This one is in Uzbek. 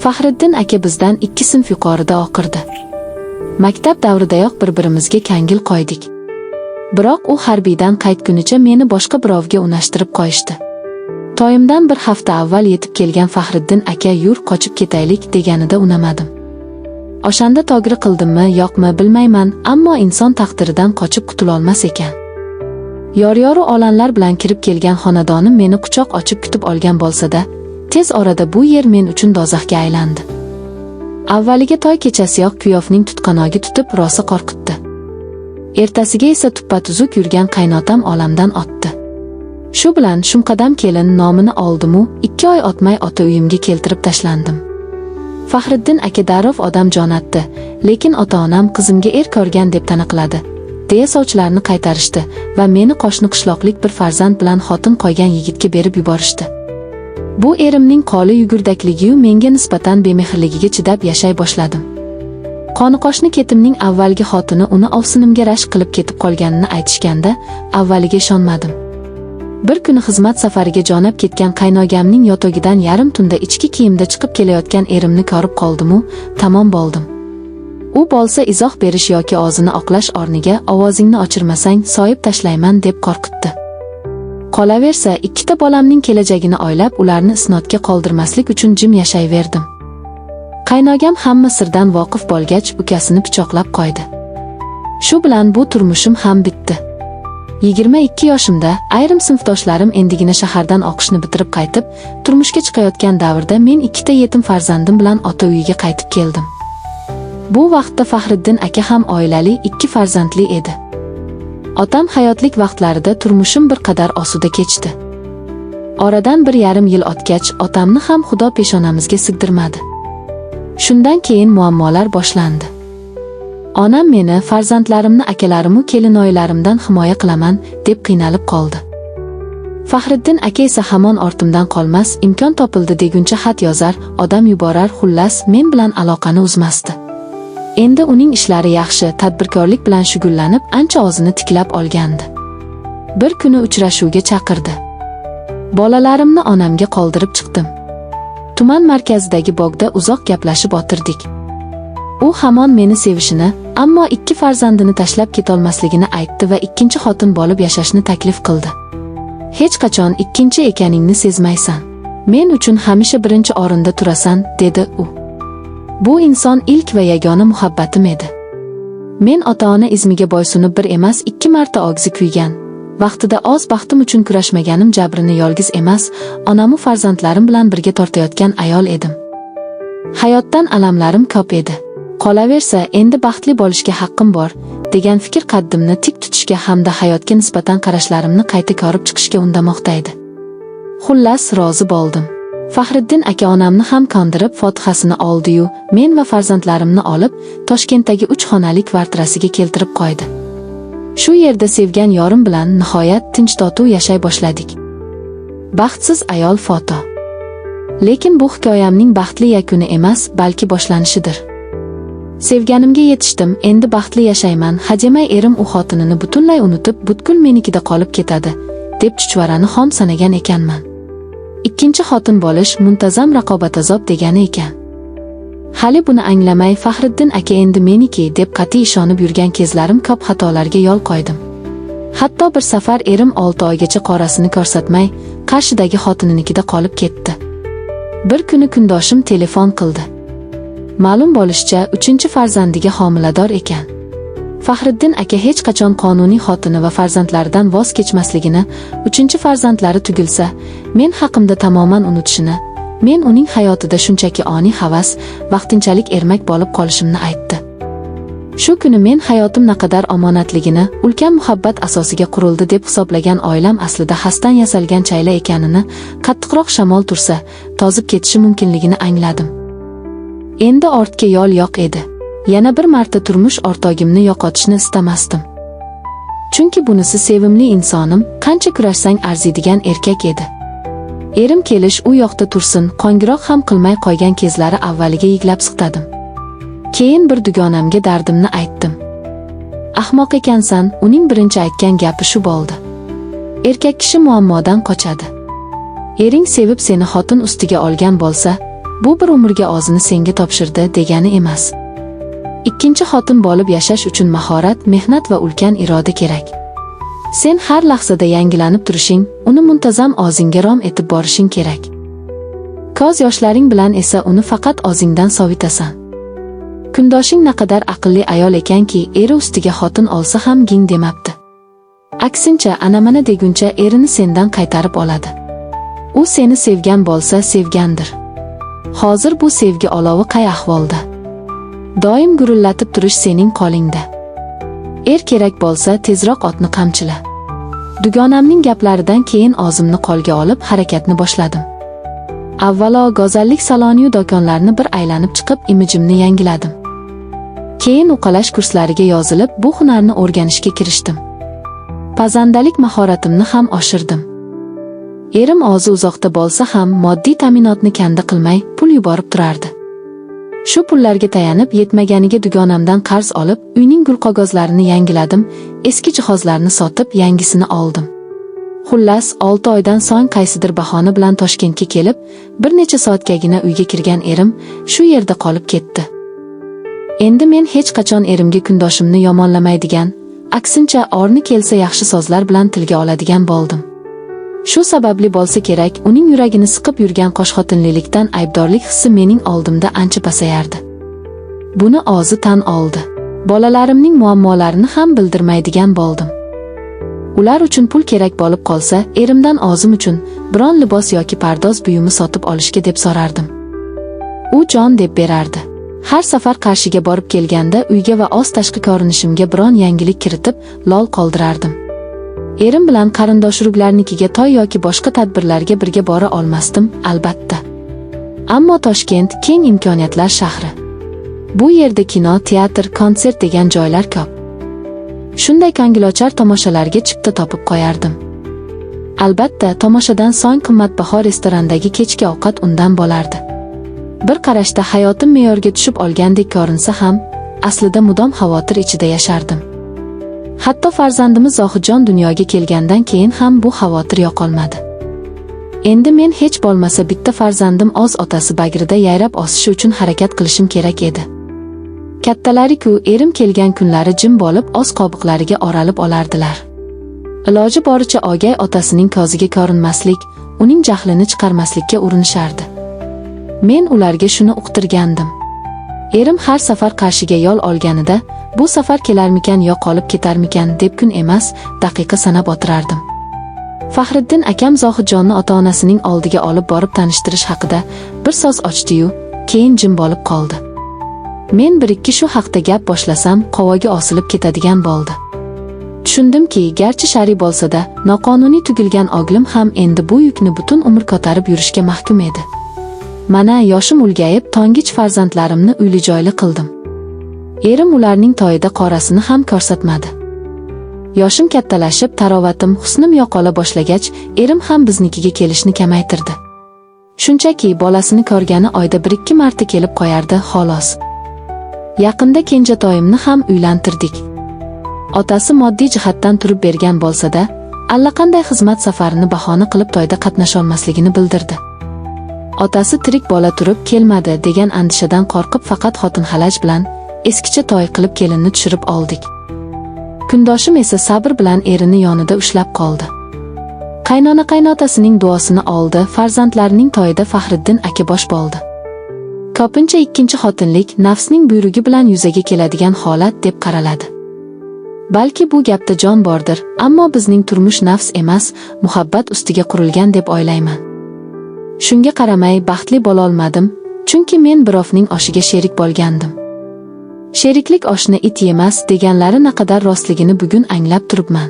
Faxriddin aka bizdan 2 sinf yuqorida o'qirdi. Maktab davridayoq bir-birimizga kangil qo'ydik. Biroq u harbiydan qaytgunicha meni boshqa birovga unashtirib qo'yishdi. Toyimdan bir hafta avval yetib kelgan Faxriddin aka yur qochib ketaylik deganida unamadim. O'shanda to'g'ri qildimmi, yo'qmi bilmayman, ammo inson taqdiridan qochib qutulolmas ekan. Yor-yoru olanlar bilan kirib kelgan xonadonim meni quchoq ochib kutib olgan bo'lsa-da, tez orada bu yer men uchun do'zaxga aylandi. Avvaliga to'y kechasiyoq kuyovning tutqanogi tutib rosa qo'rqitdi. Ertasiga esa tuppa-tuzuk yurgan qaynotam olamdan otdi. Shu bilan shumqadam kelin nomini oldimu 2 oy otmay ota uyimga keltirib tashlandim. Faxriddin aka darrov odam jo'natdi, lekin ota-onam qizimga er ko'rgan deb ta'na qiladi, deya sovchilarni qaytarishdi va meni qo'shni qishloqlik bir farzand bilan xotin qo'ygan yigitga berib yuborishdi. Bu erimning qo'li yugurdakligiyu menga nisbatan bemehrligiga chidab yashay boshladim. Qoni-qo'shni ketimning avvalgi xotini uni ovsinimga rashk qilib ketib qolganini aytishganda avvaliga ishonmadim. Bir kuni xizmat safariga jo'nab ketgan qaynogamning yotogidan yarim tunda ichki kiyimda chiqib kelayotgan erimni ko'rib qoldim-u, tamom bo'ldim. U bo'lsa izoh berish yoki o'zini oqlash o'rniga ovozingni o'chirmasang soyib tashlayman deb qo'rqitdi. Qolaversa, ikkita bolamning kelajagini o'ylab, ularni isnodga qoldirmaslik uchun jim yashayverdim. Qaynogam hamma sirdan voqif bo'lgach, ukasini pichoqlab qo'ydi. Shu bilan bu turmushim ham bitdi. 22 yoshimda ayrim sinfdoshlarim endigina shahardan o'qishni bitirib qaytib, turmushga chiqayotgan davrda men ikkita yetim farzandim bilan ota uyiga qaytib keldim. Bu vaqtda Faxriddin aka ham oilali, 2 farzandli edi. Otam hayotlik vaqtlarida turmushim bir qadar osuda kechdi. Oradan 1,5 yil o'tgach, otamni ham Xudo peshonamizga sigdirmadi. Shundan keyin muammolar boshlandi. Onam meni, farzandlarimni akalarimu kelinoyilarimdan himoya qilaman deb qiynalib qoldi. Faxriddin aka esa hamon ortimdan qolmas, imkon topildi deguncha xat yozar, odam yuborar, xullas, men bilan aloqani uzmasdi. Endi uning ishlari yaxshi, tadbirkorlik bilan shug'ullanib, ancha o'zini tiklab olgandi. Bir kuni uchrashuvga chaqirdi. Bolalarimni onamga qoldirib chiqdim. Tuman markazidagi bog'da uzoq gaplashib o'tirdik. U hamon meni sevishini, ammo 2 farzandini tashlab ketolmasligini aytdi va ikkinchi xotin bo'lib yashashni taklif qildi. Hech qachon ikkinchi ekaningni sezmaysan. Men uchun hamisha birinchi o'rinda turasan, dedi u. Bu inson ilk va yagona muhabbatim edi. Men ota-ona izmiga boysunib bir emas, 2 marta og'zi kuygan. Vaqtida oz baxtim uchun kurashmaganim jabrini yolg'iz emas, onamu farzandlarim bilan birga tortayotgan ayol edim. Hayotdan alamlarim ko'p edi. Qolaversa, endi baxtli bo'lishga haqqim bor, degan fikr qaddimni tik tutishga hamda hayotga nisbatan qarashlarimni qayta ko'rib chiqishga undamoqda edi. Xullas, rozi bo'ldim. Faxriddin aka onamni ham kondirib fotihasini oldi-yu, men va farzandlarimni olib, Toshkentdagi 3 xonali kvartirasiga keltirib qo'ydi. Shu yerda sevgan yorim bilan nihoyat tinch-totuv yashay boshladik. Baxtsiz ayol foto. Lekin bu hikoyamning baxtli yakuni emas, balki boshlanishidir. Sevganimga yetishdim, endi baxtli yashayman, hademay erim u xotinini butunlay unutib, butkul menikida qolib ketadi, deb chuchvarani xom sanagan ekanman. Ikkinchi xotin bo'lish muntazam raqobat azob degani ekan. Hali buni anglamay Faxriddin aka endi meniki deb qat'iy ishonib yurgan kezlarim ko'p xatolarga yo'l qo'ydim. Hatto bir safar erim 6 oygacha qorasini ko'rsatmay, qarshidagi xotininikida qolib ketdi. Bir kuni kundoshim telefon qildi. Ma'lum bo'lishicha, 3-farzandiga homilador ekan. Faxriddin aka hech qachon qonuniy xotini va farzandlaridan voz kechmasligini, 3-farzandlari tugilsa, men haqimda tamoman unutishini, men uning hayotida shunchaki oniy havas, vaqtinchalik ermak bo'lib qolishimni aytdi. Shu kuni men hayotim naqadar omonatligini, ulkan muhabbat asosiga qurildi deb hisoblagan oilam aslida xasdan yasalgan chayla ekanini, qattiqroq shamol tursa, tozib ketishi mumkinligini angladim. Endi ortga yo'l yo'q edi. Yana bir marta turmush o'rtog'imni yo'qotishni istamasdim. Chunki bunisi sevimli insonim, qancha kurashsang arziydigan erkak edi. Erim kelish u yoqda tursin, qo'ngiroq ham qilmay qo'ygan kezlari avvaliga yiglab siqtadim. Keyin bir dugonamga dardimni aytdim. Ahmoq ekansan, uning birinchi aytgan gapi shu bo'ldi. Erkak kishi muammodan qochadi. Ering sevib seni xotin ustiga olgan bo'lsa, Bu bir umrga o'zini senga topshirdi degani emas. Ikkinchi xotin bo'lib yashash uchun mahorat, mehnat va ulkan iroda kerak. Sen har lahzada yangilanib turishing, uni muntazam o'zingga rom etib borishing kerak. Ko'z yoshlaring bilan esa uni faqat o'zingdan sovitasan. Kundoshing naqadar aqlli ayol ekanki, eri ustiga xotin olsa ham ging demabdi. Aksincha, anamana deguncha erini sendan qaytarib oladi. U seni sevgan bo'lsa, sevgandir. Hozir bu sevgi olovi qay ahvolda? Doim gurillatib turish sening qo'lingda. Er kerak bo'lsa, tezroq otni qamchila. Dugonamning gaplaridan keyin o'zimni qo'lga olib harakatni boshladim. Avvalo go'zallik saloniyu do'konlarni bir aylanib chiqib, imijimni yangiladim. Keyin uqalash kurslariga yozilib, bu hunarni o'rganishga kirishdim. Pazandalik mahoratimni ham oshirdim. Erim o'zi uzoqda bo'lsa ham moddiy ta'minotni kanda qilmay pul yuborib turardi. Shu pullarga tayanib, yetmaganiga dugonamdan qarz olib, uyning gulqog'ozlarini yangiladim, eski jihozlarni sotib, yangisini oldim. Xullas, 6 oydan so'ng qaysidir bahona bilan Toshkentga kelib, bir necha soatgagina uyga kirgan erim shu yerda qolib ketdi. Endi men hech qachon erimga kundoshimni yomonlamaydigan, aksincha o'rni kelsa yaxshi so'zlar bilan tilga oladigan bo'ldim. Shu sababli bo'lsa kerak, uning yuragini siqib yurgan qo'shxotinlilikdan aybdorlik hissi mening oldimda ancha pasayardi. Buni o'zi tan oldi. Bolalarimning muammolarini ham bildirmaydigan bo'ldim. Ular uchun pul kerak bo'lib qolsa, erimdan o'zim uchun biron libos yoki pardoz buyumi sotib olishga deb so'rardim. U jon deb berardi. Har safar Qarshiga borib kelganda uyga va oz tashqi ko'rinishimga biron yangilik kiritib, lol qoldirardim. Erim bilan qarindosh urug'larnikiga to'y yoki boshqa tadbirlarga birga bora olmasdim, albatta. Ammo Toshkent keng imkoniyatlar shahri. Bu yerda kino, teatr, konsert degan joylar ko'p. Shunday ko'ngilochar tomoshalarga chipta topib qo'yardim. Albatta, tomoshadan so'ng qimmatbaho restorandagi kechki ovqat undan bo'lardi. Bir qarashda hayotim me'yorga tushib olgandek ko'rinsa ham, aslida mudom xavotir ichida yashardim. Hatto farzandimiz Zohidjon dunyoga kelgandan keyin ham bu xavotir yo'qolmadi. Endi men hech bo'lmasa bitta farzandim o'z otasi bagrida yayrab o'sishi uchun harakat qilishim kerak edi. Kattalari-ku erim kelgan kunlari jim bo'lib o'z qobiqlariga o'ralib olardilar. Iloji boricha o'gay otasining ko'ziga ko'rinmaslik, uning jahlini chiqarmaslikka urinishardi. Men ularga shuni uqtirgandim. Erim har safar Qarshiga yo'l olganida, bu safar kelarmikan yo qolib ketarmikan deb kun emas, daqiqa sanab o'tirardim. Faxriddin akam Zohidjonni ota-onasining oldiga olib borib tanishtirish haqida bir so'z ochdi-yu, keyin jim bo'lib qoldi. Men bir-ikki shu haqda gap boshlasam, qovog'i osilib ketadigan bo'ldi. Tushundimki, garchi shar'iy bo'lsa-da, noqonuniy tug'ilgan o'g'lim ham endi bu yukni butun umr ko'tarib yurishga mahkum edi. Mana yoshim ulg'ayib, to'ng'ich farzandlarimni uyli-joyli qildim. Erim ularning to'yida qorasini ham ko'rsatmadi. Yoshim kattalashib, tarovatim, husnim yo'qola boshlagach, erim ham biznikiga kelishni kamaytirdi. Shunchaki bolasini ko'rgani oyda 1-2 marta kelib qo'yardi, xolos. Yaqinda kenjatoyimni ham uylantirdik. Otasi moddiy jihatdan turib bergan bo'lsa-da, allaqanday xizmat safarini bahona qilib to'yda qatnasholmasligini bildirdi. Otasi tirik bola turib kelmadi degan andishadan qo'rqib faqat xotin xalaj bilan eskicha to'y qilib kelinni tushirib oldik. Kundoshim esa sabr bilan erini yonida ushlab qoldi. Qaynona qaynotasining duosini oldi, farzandlarining to'yida Faxriddin aka bosh bo'ldi. Ko'pincha ikkinchi xotinlik nafsning buyrugi bilan yuzaga keladigan holat deb qaraladi. Balki bu gapda jon bordir, ammo bizning turmush nafs emas, muhabbat ustiga qurilgan deb o'ylayman. Shunga qaramay baxtli bo'la olmadim, chunki men birovning oshiga sherik bo'lgandim. Sheriklik oshni it yemas deganlari naqadar rostligini bugun anglab turibman.